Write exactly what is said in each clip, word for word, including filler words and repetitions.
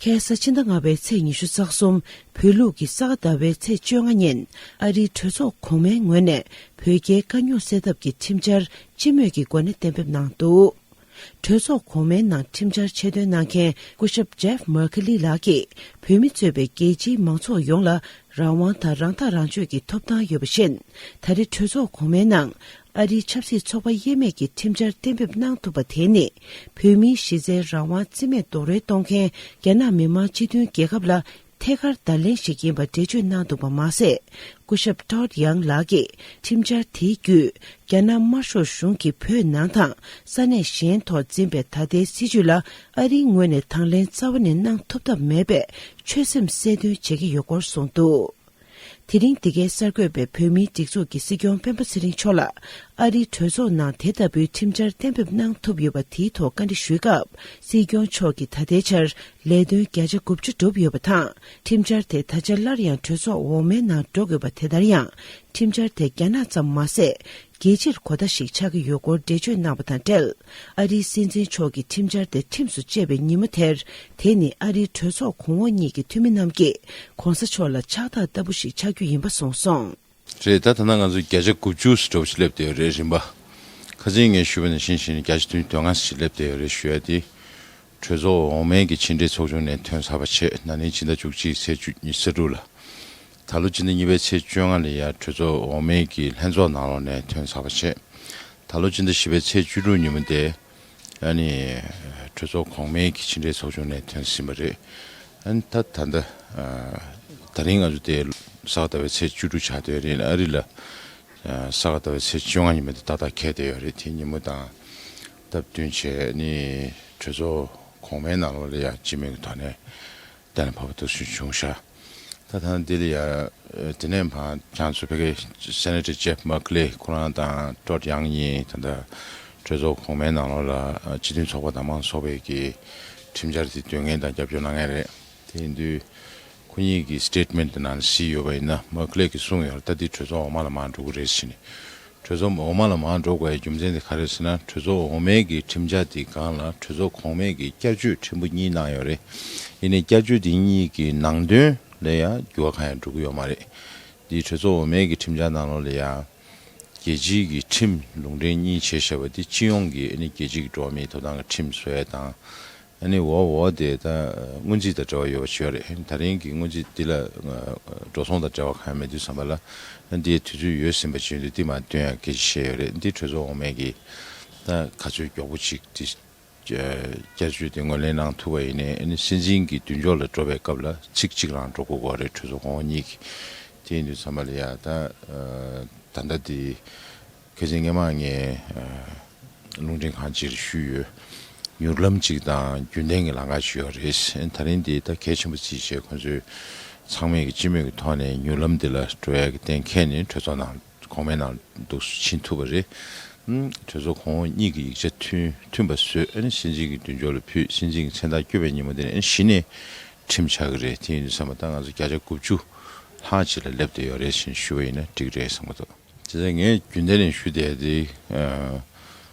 ཁ་སང་ཕྱི་ཟླ་ལྔ་པའི་ཚེས་ཉི་ཤུ་རྩ་གསུམ། བོད་ལུགས་ཀྱི་ས་ག་ཟླ་བའི་ཚེས་བཅོ་ལྔ་ཉིན། ཨ་རིའི་གྲོས་ཚོགས་གོང་མའི་ངོས་ནས་བོད་རྒྱའི་དཀའ་རྙོག་སེལ་ཐབས་ཀྱི་ཁྲིམས་འཆར་སྤྱི་མོས་ཀྱི་སྒོ་ནས་གཏན་འབེབས་གནང་འདུག་གྲོས་ཚོགས་གོང་མའི་ནང་ཁྲིམས་འཆར་ཆེད་འདོན་གནང་མཁན་སྐུ་ཞབས་Jeff Merkley ལགས་ཀྱིས། བོད་མི་གཙོས་པའི་རྒྱལ་སྤྱིའི་མང་ཚོགས་ཡོངས་ལ་རང་དབང་དང་རང་ཐག་རང་གཅོད་ཀྱི་ཐོབ་ཐང་ཡོད་པ་བཞིན། ད་རེས་གྲོས་ཚོགས་གོང་མའི་ནང་། ཨ་རིའི་ཆབ་སྲིད་ཚོགས་པ་དབྱེ་མེད་ཀྱི་ཁྲིམས་འཆར་གཏན་འབེབས་གནང་ཐུབ་པ་དེ་ནི། བོད་མིའི་གཞི་རྩའི་རང་དབང་རྩིས་མེད་རྡོག་རོལ་གཏོང་མཁན་རྒྱ་ནག་མི་དམངས་སྤྱི་མཐུན་རྒྱལ་ཁབ་ལ། ཐད་ཀར་བརྡ་ལན་ཞིག་ཡིན་པ་འགྲེལ་བརྗོད་གནང་འདུག་པ་མ་ཟད། སྐུ་ཞབས་Todd Young ལགས་ཀྱིས་ཁྲིམས་འཆར་དེའི་བརྒྱུད། རྒྱ་ནག་དམར་ཤོག་གཞུང་གིས་བོད་ནང་དང་ས་གནས་གཞན་ཐོག་འཛིན་པའི་ད་ལྟའི་སྲིད་བྱུས་ལ། ཨ་རིའི་ངོས་ནས་དང་ལེན་རྩ་བ་ནས་གནང་ཐུབ་ཐབས་མེད་པའི་ཆོད་སེམས་གསལ་སྟོན་བྱེད་ཀྱི་ཡོད་སྐོར་གསུངས་འདུག་དེ་རིང་འདི་གའི་གསར་འགོད་པས་བོད་མིའི་སྒྲིག་འཛུགས་ཀྱི་སྲིད་སྐྱོང་སྤེན་པ་ཚེ་རིང་མཆོག་ལ། ཨ་རིའི་གྲོས་ཚོགས་ནང་དེ་ལྟ་བུའི་ཁྲིམས་འཆར་གཏན་འབེབས་གནང་ཐུབ་ཡོད་པ་དེའི་ཐོག་བཀའ་འདྲི་ཞུས་སྐབས། སྲིད་སྐྱོང་མཆོག་གིས་ད་ལྟའི་ཆར་ལས་དོན་བརྒྱ་ཆ་དགུ་བཅུ་གྲུབ་ཡོད་པ་དང་། ཁྲིམས་འཆར་དེ་ད་ཆ་སླར་ཡང་གྲོས་ཚོགས་འོག་མའི་ནང་འགྲོ་དགོས་པ། དེ་ལྟར་ཡང་། ཁྲིམས་འཆར་དེ་རྒྱ་ནག་ཙམ་མ་ཟད། རྒྱལ་སྤྱིར་གོ་བརྡ་ཞིག་ཆགས་ཀྱི་ཡོད་སྐོར་འགྲེལ་བརྗོད་གནང་བ་དང་འབྲེལ། ཨ་རིའི་སྲིད་འཛིན་མཆོག་གིས་ཁྲིམས་འཆར་དེ་ཁྲིམས་སུ་བཅད་པའི་ཉིན་མོ་དེར། དེ་ནི་ཨ་རིའི་གྲོས་ཚོགས་གོང་འོག་གཉིས་ཀྱི་འཐུས་མི་རྣམས་ཀྱིས་གོང་ས་མཆོག་ལ་ཕྱག་རྟགས་ལྟ་བུ་ཞིག་ཆགས་རྒྱུ་ཡིན་པ་གསུངས་སོང་། རེད། ད་ད་ལྟ་ང་ཚོ་བརྒྱ་ཆ་དགུ་བཅུ་ཙམ་འདྲ་བོ་ཞིག་སླེབས་བསྡད་ཡོད་རེད། རིམ་པ། ཁ་སང་ངས་ཞུས་པ་ནང་བཞིན་བྱས་ནས་བརྒྱ་ཆ་བདུན་ཅུ་དོན་ལྔ་ཙམ་ཞིག་སླེབས་བསྡད་ཡོད་རེད་ཞུ་ཡ་དེ། གྲོས་ཚོགས་འོག་མའི་གི་ཕྱི་འབྲེལ་ཚོགས་ཆུང་ནས་ཐོན་ཚར་བ་བྱས། ན་ནིང་ཕྱི་ཟླ་བཅུ་གཅིག་ཚེས་བཅུ་ཉི་ཤུ་རྩ་དྲུག་ལ། ད་ལོ་ཕྱི་ཟླ་གཉིས་པའི་ཚེས་བཅོ་ལྔ་ལ་ཡ་གྲོས་ཚོགས་འོག་མའི་གི་ལྷན་ཚོགས་ནང་ལོགས་ནས་ཐོན་ཚར་བ་བྱས། ད་ལོ་ཕྱི་ཟླ་བཞི་པའི་ཚེས་བཅུ་དྲུག་ཉིན་མོ་དེ། ཨ་ནི། གྲོས་ཚོགས་གོང་མའི་གི་ཕྱི་འབྲེལ་ཚོགས་ཆུང་ནས་ཐོན་ཟིན་པ་རེད། ཨ་ནི་ད་ད་ལྟ། ཨ། ད་རིང་ང་ཚོ་དེ་ས་ག་ཟླ་བའི་ཚེས་བཅུ་དྲུག་ཆགས་བསྡད་ཡོད་རེད། ཨ་རི་ལ། ཨ། ས་ག་ཟླ་བའི་ཚེས་བཅོ་ལྔ་ཉིན་མོ་དེ་ཏག་ཏག་འཁེལ་བསྡད་ཡོད་རེད། དེ་ཉིན་མོ་དང་སྟབས་བསྟུན་བྱས་ནི་གྲོས་ཚོགས་གོང་མའི་ནང་ལོགས་ལ་ཡང་སྤྱི་མོས་ཀྱི་ཐོག་ནས་གཏན་ལ་ཕབ་པ་འདུག་སེ་བྱུང་ཤག་ད་ཐེངས་འདི་ལ་ཡ། དེ་ནས་ཕར་ཁྱེད་ཚོ་ཕ་གིའི་Senator Jeff Merkley ཁོ་རང་དང་Todd Young གཉིས་ད་ལྟ་གྲོས་ཚོགས་གོང་མའི་ནང་ལོགས་ལ་སྤྱི་མཐུན་ཚོགས་པ་དང་མང་ཚོགས་པའི་གི་ཁྲིམས་འཆར་དེ་འདོན་མཁན་དང་རྒྱབ་སྐྱོར་གནང་མཁན་རེད། དེ་ཡིན་དུས་ཁོ་གཉིས་ཀྱི་statement དེ་ནང་གཟིགས་ཡོད་པ་ཡིན་ན། Merkley གིས་གསུངས་ཡོད་རེད། ད་འདི་གྲོས་ཚོགས་འོག་མ་ལ་མར་འགྲོ་གི་རེད་ཟེར་ནས། གྲོས་ཚོགས་འོག་མ་ལ་མར་འགྲོ་དགོས་པའི་རྒྱུ་མཚན་དེ་ག་རེ་ཟེར་ན། གྲོས་ཚོགས་འོག་མའི་གི་ཁྲིམས་འཆར་དེའི་སྒང་ལ་གྲོས་ཚོགས་གོང་མའི་གི་བསྐྱར་བཅོས་ཕྲན་བུ་གཉིས་གནང་ཡོད་རེད། ཡིན་ནའི་བསྐྱར་བཅོས་དེ་གཉིས་ཀྱི་ནང་དོན་ལ་ཡང་འགྱུར་བ་གང་ཡང་འགྲོ་གི་ཡོད་མ་རེད། འདིའི་གྲོས་ཚོགས་འོག་མའི་གི་ཁྲིམས་འཆར་ནང་ལོགས་ལ་ཡང་རྒྱལ་སྤྱིའི་གི་ཁྲིམས་ལུང་འདྲེན་གཉིས་བྱས་བཞག་པ་དེ་སྤྱི་ཡོངས་ཀྱི་ཨ་ནི་རྒྱལ་སྤྱིའི་གི་འགྲོ་བ་མིའི་ཐོབ་ཐང་གི་ཁྲིམས་བཟོ་ཡས་དང་། ཨ་ནི་འོག་འོག་དེ་ད་སྔོན་རྩིས་དང་འབྲེལ་བ་ཡོད་པ་ཞིག་ཡོད་རེད། ད་རིང་གི་སྔོན་རྩིས་འདི་ལ་འགྲོ་སོང་དང་འབྲེལ་བ་གང་ཡང་མེད་དུས་ཙམ་པ་ལ། ཨ། འདིའི་དུས་ཚོད་ཡོལ་ཟིན་པ་བྱས་དུས་འདི་མར་བཏོན་ཡག་སྐད་ཆ་བཤད་ཡོད་རེད། འདི་གྲོས་ཚོགས་འོག་མའི་གི་ད་ག་ཚོད་མགྱོགས་པོ་ཅིག་འདི་བསྐྱར་བཅོས་དེ་ངོས་ལེན་གནང་ཐུབ་པ་ཡིན་ནའི། ཨ་ནི་སྲིད་འཛིན་གྱི་མདུན་ཅོག་ལ་འགྲོ་བའི་སྐབས་ལ་ཚིག་གཅིག་རང་འགྲོ་དགོས་ཀྱི་རེད། གྲོས་ཚོགས་གོང་འོག་གཉིས་ཀྱི། དེ་ཡིན་དུས་ཙམ་པ་ལ་ཡ་ད་ད་ལྟ་འདི། ཁ་སང་སྔོན་མ་ངས་རླུང་འཕྲིན་ཁང་ཅིག་ལ་ཞུས་ཡོད། མྱུར་ལམ་ཅིག་དང་རྒྱུན་ལྡན་གྱི་ལམ་ཁ་ཅིག་ཡོད་རེད། ད་རིང་འདི་ད་གལ་ཆེན་པོ་བརྩིས་བྱས་ཁོང་ཚོས་ཚང་མས་ཀྱི་སྤྱི་མོས་ཀྱི་ཐོག་ནས་མྱུར་ལམ་འདི་ལ་འགྲོ་ཡག་གི་གཏན་འཁེལ་ནས་གྲོས་ཚོགས་ནང་གོང་མའི་ནང་འདུག་ཕྱིན་ཐུབ་པ་རེད། ཨུམ། གྲོས་ཚོགས་གོང་འོག་གཉིས་ཀྱི་ཡིག་ཆ་མཐུན་མཐུན་པ་བཟོས། ཨ་ནི་སྲིད་འཛིན་གྱི་མདུན་ཅོག་ལ་ཕུལ། སྲིད་འཛིན་གྱི་མཚན་རྟགས་བསྐྱོན་པའི་ཉིན་མོ་དེ་ནས་ཨ་ནི་གཞི་ནས་ཁྲིམས་ཆགས་ཀྱི་རེད། དེ་ཡིན་དུས་ཙམ་པ་ད་ང་ཚོ་བརྒྱ་ཆ་དགུ་བཅུ་ལྷག་ཅིག་ལ་སླེབས་བསྡད་ཡོད་རེད་ཅེས་ཞུ་བ་ཡིན་ན་འགྲིག་རེད་བསམ་གྱི་འདུག་བྱས་ཙང་ངས་རྒྱུན་ལྡན་ནས་ཞུ་བསྡད་དེ། ཨ།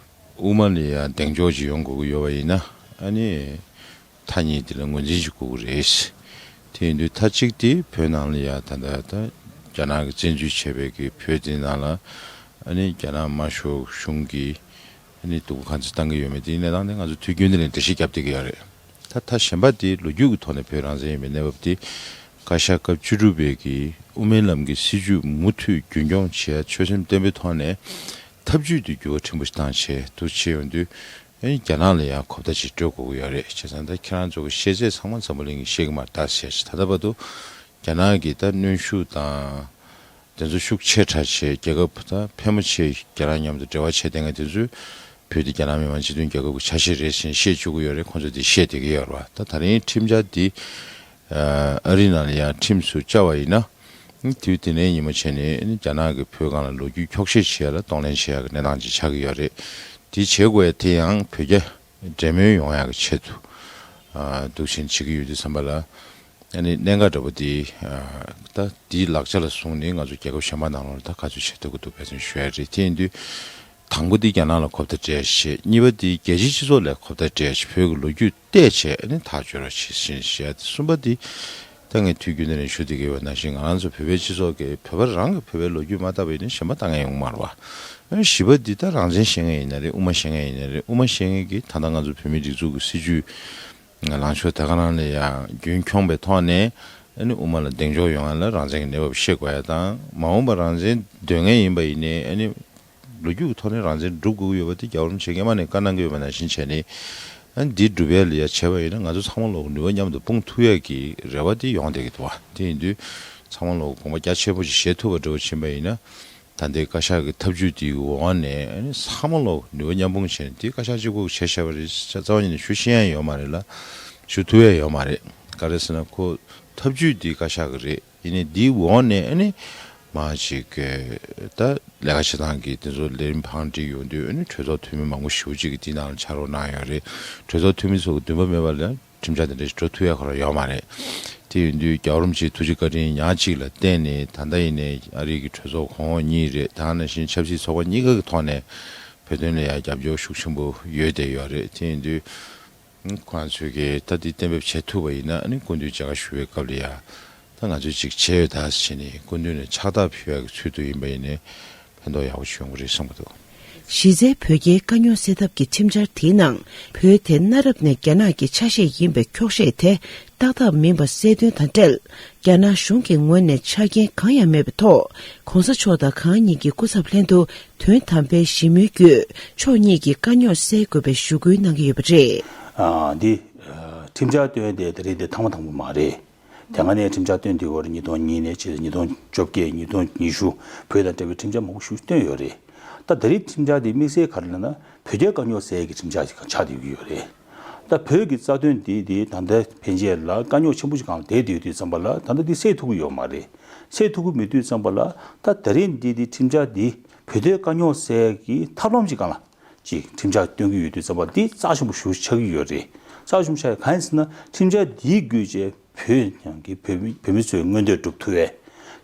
དབུ་མ་ལ་ཡ་གདེང་འཇོག་ཅིག་ཡོང་དགོས་ཀྱི་ཡོད་པ་ཡིན་ན། ཨ་ནི་མཐའ་གཉིས་དེ་ལ་ངོས་འཛིན་ཅིག་དགོས་ཀྱི་རེད། དེ་ཡིན་དུས་མཐའ་གཅིག་དེ་བོད་ནང་ལ་ཡ་ད་ལྟ་ད་རྒྱ་ནག་གིས་བཙན་འཛུལ་བྱས་པའི་གི་བོད་དེ་ནང་ལ། ཨ་ནི་རྒྱ་ནག་དམར་ཤོག་གཞུང་གིས་ཨ་ནི་སྡུག་པོ་ག་ཚོད་བཏང་གི་ཡོད་མེད་དེའི་གནས་སྟངས་དེ་ང་ཚོ་དུས་རྒྱུན་དུ་ནས་འགྲེལ་བཤད་བརྒྱབ་བསྡད་ཀྱི་ཡོད་རེད། ད་མཐའ་གཞན་པ་དེ་ལོ་རྒྱུས་ཀྱི་ཐོག་ནས་བོད་རང་བཙན་ཡིན་པའི་གནས་བབ་དེ། བཀའ་ཤག་སྐབས་བཅུ་དྲུག་པའི་གི་དབུ་མའི་ལམ་གྱི་སྲིད་བྱུས་མུ་མཐུད་རྒྱུན་འཁྱོངས་བྱེད་ཡ་ཆོད་སེམས་བརྟན་པོའི་ཐོག་ནས་ཐབས་ཇུས་དེ་འགྱུར་བ་ཕྲན་བུ་ཞིག་བཏང་བྱས་འདུག་བྱས་ཡོང་དུས། ཨ་ནི་རྒྱ་ནག་ལ་ཡང་གོ་བརྡ་ཅིག་སྤྲོད་དགོས་ཀྱི་ཡོད་རེད། བྱས་ཙང་ད་ཁྱེད་རང་ཚོ་གི་ཤེས་ཚད་ཚང་མ་འཛམ་བུ་གླིང་གིས་ཤེས་ཀྱི་མ་རེད་ད་ཟེར་ཞིག་ད་ལྟ་བར་དུ་རྒྱ་ནག་གིས་ད་གནོན་ཤུགས་དང་། དེ་ཚོ་ཤུགས་ཆེ་དྲགས་བྱས། རྒྱལ་ཁབ་ད་ཕལ་མོ་ཆེ་རྒྱ་ནག་མཉམ་དུ་འབྲེལ་བ་བྱས་བསྡད་མཁན་དེ་ཚོས་བོད་དེ་རྒྱ་ནག་མི་དམངས་སྤྱི་མཐུན་རྒྱལ་ཁབ་ཀྱི་ཆ་ཤས་རེད་ཟེར་བཤད་བཅུག་གི་ཡོད་རེད། ཁོང་ཚོས་དེ་བཤད་བསྡད་ཀྱི་ཡོད་རེད་བ། ད་ད་རིང་ཁྲིམས་འཆར་འདི་ཨ་རི་ནང་ལ་ཡང་ཁྲིམས་སུ་བཅའ་བ་ཡིན་ན། དུས་དེ་ནས་ཉིན་མོ་བྱས་ནས་རྒྱ་ནག་གིས་བོད་སྒང་ལ་ལོ་རྒྱུས་འཁྱོག་བཤད་བྱེད་ཡ་ལ་གདོང་ལེན་བྱེད་ཡ་གི་གནས་སྟངས་ཅིག་ཆགས་ཀྱི་ཡོད་རེད། དེ་བྱེད་དགོས་ཡ་དེ་ཡང་བོད་རྒྱ་འབྲེལ་མོལ་ཡོང་ཡག་གི་ཆེད་དུ། ཨ། འདུག་བྱས་བྱེད་ཀྱི་ཡོད་དུས་ཙམ་པ་ལ། ཨ་ནི་གནད་འགག་འདྲ་པོ་དེ། ཨ། ད་དེའི་ལག་ཆ་ལ་བཟུང་ནས་ང་ཚོ་རྒྱལ་ཁབ་གཞན་པ་ནང་ལོགས་ལ་ད་ག་ཚོད་བྱེད་ཐུབ་ཀྱི་འདུག་འབད་བརྩོན་ཞུ་ཡ་རེད། དེ་ཡིན་དུས་ དང་པོ་འདི་རྒྱ་ནག་ལ་གོ་བརྡ་སྤྲད་ཡ་ཞིག་གཉིས་པ་འདི་རྒྱལ་སྤྱིའི་སྤྱི་ཚོགས་ལ་གོ་བརྡ་སྤྲད་ཡ་ཞིག་བོད་ཀྱི་ལོ་རྒྱུས་བལྟས་བྱས་ཨ་ནི་ཐག་གཅོད་རོགས་བྱེད་བཞིན་བཤད་ཡ་དེ། གསུམ་པ་འདི་ད་ངས་དུས་རྒྱུན་ནས་ནས་ཞུ་བསྡད་ཀྱི་ཡོད་པ་ནང་བཞིན་ང་རང་ཚོ་བོད་པའི་སྤྱི་ཚོགས་ཀྱི་བོད་པ་རང་གི་བོད་པའི་ལོ་རྒྱུས་མ་བལྟས་པ་ཡིན་ན་གཞན་པ་ལྟ་མཁན་ཡོང་གི་མ་རེད་པ། ཨ་ནི་བཞི་པ་འདི་ད་རང་བཙན་བཤད་མཁན་ཡིན་ན་རེད། དབུ་མ་བཤད་མཁན་ཡིན་ན་རེད། དབུ་མ་བཤད་མཁན་གྱིས་ད་ལྟ་ང་ཚོ་བོད་མིའི་སྒྲིག་འཛུགས་ཀྱི་སྲིད་ཇུས་ལངས་ཕྱོགས་དེ་ག་རང་ལ་ཡང་རྒྱུན་འཁྱོངས་པའི་ཐོག་ནས་ཨ་ནི་དབུ་མ་ལ་གདེང་འཇོག་ཡོང་ཡ་ལ་རང་བཙན་གྱི་གནས་བབ་ཤེས་དགོས་ཡ་དང་། མ་འོངས་པར་རང་བཙན་འདོད་མཁན་ཡིན་པ་ཡིན་ནའི་ཨ་ནི་ལོ་རྒྱུས་ཀྱི་ཐོག་ནས་རང་བཙན་སྒྲུབ་དགོས་ཀྱི་ཡོད་པ་དེ་རྒྱལ་བ་རིན་པོ་ཆེས་སྔོན་མ་ནས་བཀའ་གནང་གི་ཡོད་པ་ནང་བཞིན་བྱས་ནས་ཨ་ནི་འདི་སྒྲུབ་ཡ་ལ་ཡ་བྱས་པ་ཡིན་ན་ང་ཚོ་ཚང་མ་ལོག་ནུས་པ་མཉམ་དུ་སྤུངས་ཐུབ་ཡ་གི་རེ་བ་དེ་ཡོང་བསྡད་ཀྱི་འདུག་བ། དེ་ཡིན་དུས་ཚང་མ་ལོག་དགོངས་པ་རྒྱ་ཆེན་པོ་ཞིག་བཞེས་ཐུབ་པ་འདྲ་བོ་ཕྱིན་པ་ཡིན་ན། ད་ལྟའི་བཀའ་ཤག་གི་ཐབས་ཇུས་དེའི་འོག་ནས་ཨ་ནི་ཚང་མ་ལོག་ནུས་པ་མཉམ་སྤུངས་བྱས་ནས་དེ་བཀའ་ཤག་གཅིག་པོ་གིས་བྱས་བཞག་པ་རེད་ཟེར་རྩ་བ་ཉིད་ནས་ཞུ་ཤེས་ཡ་ཡོད་མ་རེད་ལ། ཞུ་ཐུབ་ཡ་ཡོད་མ་རེད། ག་རེ་ཟེར་ན་ཁོ་ཐབས་ཇུས་དེ་བཀའ་ཤག་གི་རེད། ཡིན་ནའི་དེའི་འོག་ནས་ཨ་ནི་མ་ཅིག་གི་ད་ལས་ཀ་བྱེད་སྟངས་ཀྱི་དེ་ཚོ་ལས་རིམ་བང་སྒྲིག་ཡོང་དུས་ཨ་ནི་གྲོས་ཚོགས་འཐུས་མི་མང་པོ་ཞེ་པོ་ཅིག་གིས་དེའི་ནང་ལ་ཕྱག་རོགས་གནང་ཡོད་རེད། གྲོས་ཚོགས་འཐུས་མི་ཚོ་གི་འདུན་པ་མེད་པ་ལ། ཁྲིམས་འཆར་དེ་འདྲ་ཞིག་འགྲོ་ཐུབ་ཡ་ཁོ་རང་ཡོད་མ་རེད། དེ་ཡིན་དུས་རྒྱལ་བ་རིན་པོ་ཆེའི་ཐུགས་རྗེ་བཀའ་དྲིན་ཉག་གཅིག་ལ་བརྟེན་ནས་ད་ལྟ་ཡིན་ནའི་ཨ་རི་གི་གྲོས་ཚོགས་གོང་འོག་གཉིས་རེད། ད་ག་ནང་བཞིན་ཆབ་སྲིད་ཚོགས་པ་གཉིས་ཀ་གི་ཐོག་ནས་བོད་དོན་ལ་ཡང་རྒྱབ་སྐྱོར་ཤུགས་ཆེན་པོ་ཡོད་བསྡད་ཡོད་རེད། དེ་ཡིན་དུས་ཁོང་ཚོས་ཀྱིས་ད་འདི་གཏན་འབེབས་བྱེད་ཐུབ་པ་ཡིན་ན་ཨ་ནི་སྐུ་མདུན་མཇལ་ཁ་ཞུ་བའི་སྐབས་ལ་ཡང་ད་ང་ཚོས་ཅིག་བྱས་ཡོད་ད་ཟེར་བྱས་ནས་སྐུ་མདུན་ནས་ཕྱག་རྟགས་ཕུལ་ཡག་གི་ཚུལ་དུ་ཡིན་པ་ཡིན་ནའི་ཕན་ཐོགས་ཡག་པོ་ཞིག་ཡོང་གི་རེད་བསམ་གྱི་འདུག་གཞི་རྩའི་བོད་རྒྱའི་དཀའ་རྙོག་སེལ་ཐབས་ཀྱི་ཁྲིམས་འཆར་དེའི་ནང་བོད་དེ་གནའ་རབས་ནས་རྒྱ་ནག་གི་ཆ་ཤས་ཡིན་པའི་འཁྱོག་བཤད་དེ་ཏག་ཏག་མིན་པ་གསལ་སྟོན་དང་འབྲེལ། རྒྱ་ནག་གཞུང་གི་ངོས་ནས་ཆ་རྐྱེན་གང་ཡང་མེད་པའི་ཐོག་གོང་ས་མཆོག་དང་གང་ཉིད་ཀྱི་སྐུ་ཚབ་ལྷན་དུ་དོན་དམ་པའི་ཞི་མོལ་བརྒྱུད་ཕྱོགས་གཉིས་ཀྱི་དཀའ་རྙོག་སེལ་དགོས་པའི་ཞུ་སྐུལ་གནང་གི་ཡོད་པ་རེད། ཨ། འདི་ཁྲིམས་འཆར་བཏོན་ཏེ་དེ་རིང་འདི་ཐེངས་མ་དང་པོ་མ་རེད། དེ་སྔ་ནས་ཁྲིམས་འཆར་བཏོན་དུས་སྐོར་ཉིས་སྟོང་གཉིས་ནས་བྱས་ཉིས་སྟོང་བཅོ་བརྒྱད། ཉིས་སྟོང་ཉི་ཤུ། བོད་དང་འབྲེལ་བའི་ཁྲིམས་འཆར་མང་པོ་ཞིག་བཏོན་ཡོད་རེད། ད་དེ་རིང་ཁྲིམས་འཆར་འདི་དམིགས་བསལ་ག་རེ་ལབ་ན་བོད་རྒྱའི་དཀའ་རྙོག་སེལ་གྱི་ཁྲིམས་འཆར་ཞིག་ཆགས་བསྡད་ཀྱི་ཡོད་རེད། ད་བོད་ཀྱི་རྩ་དོན་འདི་འདི་ད་ལྟ་ཕན་ཆད་ལ་དཀའ་རྙོག་ཆེན་པོ་ཞིག་སྒང་ལ་བསྡད་བསྡད་ཡོད་དུས་ཙམ་པ་ལ་ད་ལྟ་འདི་སེལ་ཐུབ་ཀྱི་ཡོད་མ་རེད། སེལ་ཐུབ་ཀྱི་མེད་དུས་ཙམ་པ་ལ་ད་དེ་རིང་འདི་འདི་ཁྲིམས་འཆར་འདི་བོད་དོན་དཀའ་རྙོག་སེལ་གྱི་ཐབས་ལམ་ཞིག་སྒང་ལ། ཅིག་ཁྲིམས་འཆར་བཏོན་གྱི་ཡོད་དུས་ཙམ་པ་འདི་རྩ་ཆེན་པོ་ཞེ་པོ་ཆགས་ཀྱི་ཡོད་རེད། རྩ་ཆེན་པོ་ཆགས་ཡ་གང་ཡིན་ཟེར་ན་ཁྲིམས་འཆར་འདིའི་བརྒྱུད་བྱས་བོད་ནང་གི་བོད་མི་བོད་མི་ཚོའི་མངོན་འདོད་སྒྲུབ་ཐུབ་ཡས།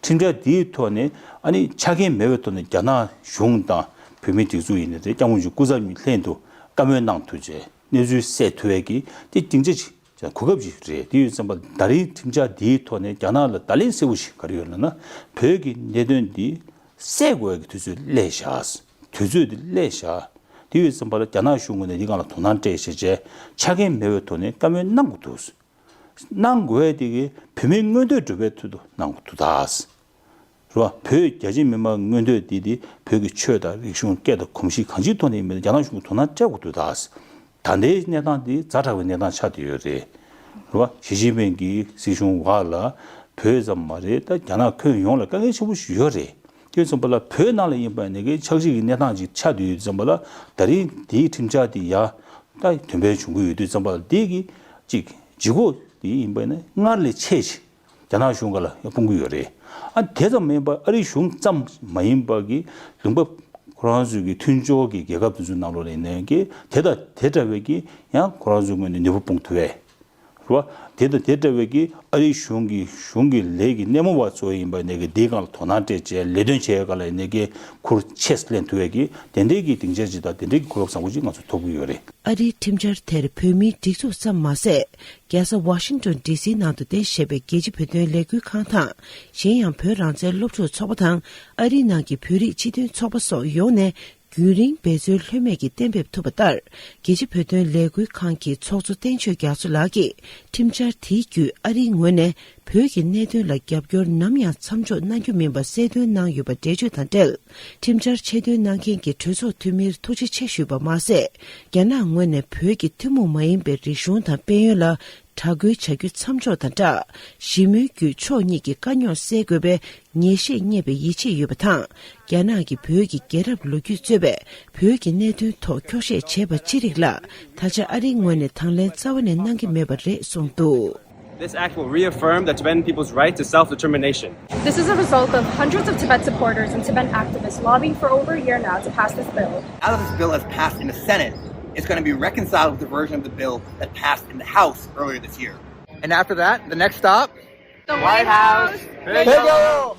ཁྲིམས་འཆར་འདིའི་ཐོག་ནས་ཨ་ནི་ཆ་རྐྱེན་མེད་པའི་ཐོག་ནས་རྒྱ་ནག་གཞུང་དང་བོད་མིའི་སྒྲིག་འཛུགས་ཡིན་ནའི་རེད། སྐྱབས་མགོན་ཆེན་པོ་སྐུ་ཚབ་ལྷན་དུ་བཀའ་མོལ་གནང་ཐུབ་བྱས་གནས་ཚུལ་གསལ་ཐུབ་ཡས་ཀྱི་དེ་སྡིངས་ཆ་ཅིག་གོ་སྐབས་ཅིག་རེད། དེ་ཡོད་ཙམ་པ་ད་རིང་ཁྲིམས་འཆར་འདིའི་ཐོག་ནས་རྒྱ་ནག་ལ་བརྡ་ལན་གསལ་པོ་ཞིག་ག་རེ་ཡོད་ལབ་ན་བོད་ཀྱི་གནད་དོན་འདི་སེལ་དགོས་ཡ་གི་དུས་ཚོད་སླེབས་བཞག་དུས་ཚོད་འདི་སླེབས་བཞག་དེ་ཡོད་ཙམ་པ་ལ་རྒྱ་ནག་གཞུང་ངོས་ནས་འདི་སྒང་ལ་དོ་སྣང་སྤྲད་བྱས་བྱས་ཆ་རྐྱེན་མེད་པའི་ཐོག་ནས་བཀའ་མོལ་གནང་དགོས་འདུག་གནང་དགོས་ཡ་དེ་གི་བོད་མིའི་མངོན་འདོད་སྒྲུབ་པའི་ཐོག་ཏུ་གནང་དགོས་འདུག་ད། རེད་བ། བོད་རྒྱ་ཆེ་མི་མང་མངོན་འདོད་འདི་དེ་བོད་ཀྱི་ཆོས་དང་རིག་གཞུང་སྐད་དང་གོམས་གཤིས་གང་ཅིའི་ཐོག་ནས་ཡིན་མིན་རྒྱ་ནག་གཞུང་གིས་དོ་སྣང་སྤྲད་དགོས་འདུག་ད། ད་ལྟའི་གནས་སྟངས་འདི་ཛ་དྲག་པའི་གནས་སྟངས་ཆགས་བསྡད་ཡོད་རེད། རེད་བ། ཞི་ཅིན་ཕིང་གི་སྲིད་གཞུང་འོག་ལ་བོད་ཙམ་མ་རེད། ད་རྒྱ་ནག་ཁྱོན་ཡོངས་ལ་དཀའ་ངལ་ཆེན་པོ་ཞིག་ཡོད་རེད། དེ་ཙམ་པ་ལ་བོད་ནང་ལ་ཡིན་པ་ནས་ཀྱི་ཆགས་འཇིག་གི་གནས་སྟངས་ཅིག་ཆགས་བསྡད་ཡོད་ཙམ་པ་ལ་ད་རིང་འདིའི་ཁྲིམས་འཆར་འདི་ཡ་ད་དོན་ཕན་འབྱུང་གི་ཡོད་དུས་ཙམ་པ་ལ་འདི་གི་ཅིག་ལྗིད་ཁོག་འདི་ཡིན་པ་ན་སྔར་ལས་ཆེ་ཞིག་རྒྱ་ནག་གཞུང་སྒང་ལ་ཡང་སྤུངས་ཀྱི་ཡོད་རེད། ཨ་དེ་ཙམ་མིན་པར་ཨ་རི་གཞུང་ཙམ་མ་ཡིན་པར་གྱི་ལུང་པ་ཁོ་རང་ཚོའི་གི་མཐུན་ཕྱོགས་ཀྱི་རྒྱལ་ཁབ་དེ་ཚོའི་ནང་ལོགས་ལ་ཡིན་ནའི་གི་དེ་དང་དེ་འདྲ་བའི་གི་ཡང་ཁོ་རང་ཚོའི་ངོས་ནས་ནུས་པ་སྤུངས་ཐུབ་པས། རེད་བ། དེ་དང་དེ་འདྲ་བའི་གི་ཨ་རི་གཞུང་གི་གཞུང་གི་ལས་ཀྱི་སྣེ་མོ་བ་ཚོ་ཡིན་པ་ནས་གི་འདིའི་སྒང་ལ་དོ་སྣང་སྤྲད་བྱས་ལས་དོན་བྱེད་ཡ་སྒང་ལ་ཡིན་ནའི་གི་ཁུར་ཆེ་ལེན་ཐུབ་པའི་གི་དེ་འདྲའི་གི་སྡིངས་ཆ་ཅིག་དང་དེ་འདྲའི་གི་གོ་སྐབས་བཟང་པོ་ཅིག་ང་ཚོ་ཐོབ་ཀྱི་ཡོད་རེད། ཨ་རིའི་ཁྲིམས་འཆར་དེར་བོད་མིའི་སྒྲིག་འཛུགས་ཙམ་མ་ཟད། རྒྱལ་ས་ཝ་ཤིང་ཏོན་ཌི་སིའི་ནང་དུ་རྟེན་བཞེས་པའི་རྒྱལ་སྤྱི་བོད་དོན་ལས་འགུལ་ཁང་དང་། གཞན་ཡང་བོད་རང་བཙན་སློབ་ཕྲུག་ཚོགས་པ་དང་། ཨ་རིའི་ནང་གི་བོད་རིགས་སྤྱི་མཐུན་ཚོགས་པ་སོགས་ཡོངས་ནས་རྒྱུན་རིང་འབད་བརྩོན་ལྷོད་མེད་ཀྱིས་གཏན་འབེབས་ཐུབ་པ་ལྟར། རྒྱལ་སྤྱི་བོད་དོན་ལས་འགུལ་ཁང་གི་ཚོགས་གཙོ་བསྟན་ཆོས་རྒྱ་མཚོ་ལགས་ཀྱིས་ཁྲིམས་འཆར་དེའི་བརྒྱུད་ཨ་རིའི་ངོས་ནས་བོད་ཀྱི་གནད་དོན་ལ་རྒྱབ་སྐྱོར་ནམ་ཡང་མཚམས་འཇོག་གནང་རྒྱུ་མིན་པ་གསལ་སྟོན་གནང་ཡོད་པ་འགྲེལ་བརྗོད་དང་འབྲེལ། ཁྲིམས་འཆར་ཆེད་འདོན་གནང་མཁན་གྱི་གྲོས་ཚོགས་འཐུས་མིར་ཐུགས་རྗེ་ཆེ་ཞུས་པ་མ་ཟད། རྒྱ་ནག་ངོས་ནས་བོད་ཀྱི་ཐུན་མོང་མ་ཡིན་པའི་རིག་གཞུང་དང་དཔལ་ཡོན་ལ་དྲག་རྒོལ་བྱ་རྒྱུ་མཚམས་འཇོག་དང་སྦྲགས། ཞི་མོལ་བརྒྱུད་ཕྱོགས་གཉིས་ཀྱི་དཀའ་རྙོག་སེལ་དགོས་པའི་ངེས་ཤེས་རྙེད་པའི་ཡིད་ཆེས་ཡོད་པ་དང་། རྒྱ་ནག་གིས་བོད་ཀྱི་རྒྱལ་རབས་ལོ་རྒྱུས་གཙོས་པའི་བོད་ཀྱི་གནད་དོན་ཐོག་འཁྱོག་བཤད་བྱས་པ་ཅི་རིགས་ལ་ད་ཆ་ཨ་རིའི་ངོས་ནས་དང་ལེན་རྩ་བ་ནས་གནང་གི་མེད་པ་རེད་གསུངས་འདུག། This act will reaffirm the Tibetan people's right to self-determination. This is a result of hundreds of Tibet supporters and Tibetan activists lobbying for over a year now to pass this bill. Now that this bill has passed in the Senate, it's going to be reconciled with the version of the bill that passed in the House earlier this year. And after that, the next stop? The White House. There you go.